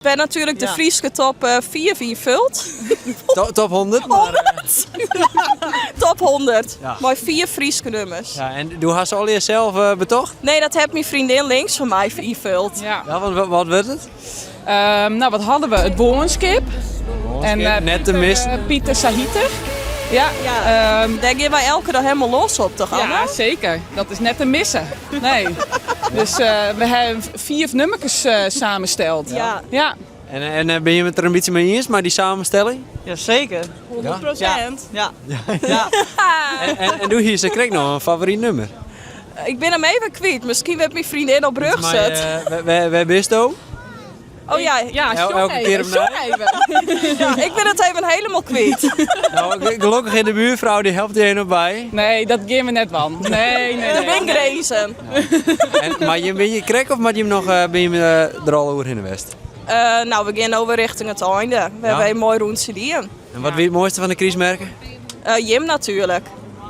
Wer natuerlik de Fryske top 5 ynfuld. Top 100? 100! Top 100. Mei 5 Fryske nummers. Ja, en do hast allegear sels eh, betocht? Nee, dat hat myn freondin links fan my ynfuld. Ja, want wat wurdt it? Um, nou, wat hadden we? It Woanskip. En uh, net te missen. Pieter Sahiter. Ja, ja. Um, dêr gean wy elke dei helemaal los op, toch Anna? Ja, zeker. Dat is net te missen. Nee. Dus uh, we hebben fiif nummerkes uh, samensteld. Ja. ja. En, en eh, ben je het er in bytsje mei iens mei dy samenstelling? Jazeker. 100 procent. Ja. ja. En, en, en doe hier ze krekt noch in favoryt nummer. Ik bin him even kwyt. Miskien wurdt myn freondin op brug set. Wêr bisto? Oh ja, ja elke kear opnij. Ja, ik bin it even helemaal kwyt. Nou, gelokkich is de buurfrou, dy helpt hjir noch by. Nee, dat gean we net dwaan. Nee, nee, nee. Der binne grinzen. En, mar jim binne hjir krekt of moat jim noch, uh, binne jim uh, der al oerhinne west? Uh, nou, we gean no wer richting it einde. We ja. hawwe in moai rûntsje dien. En wat wie it moaiste fan de krystmerke? Uh, jim natuerlik.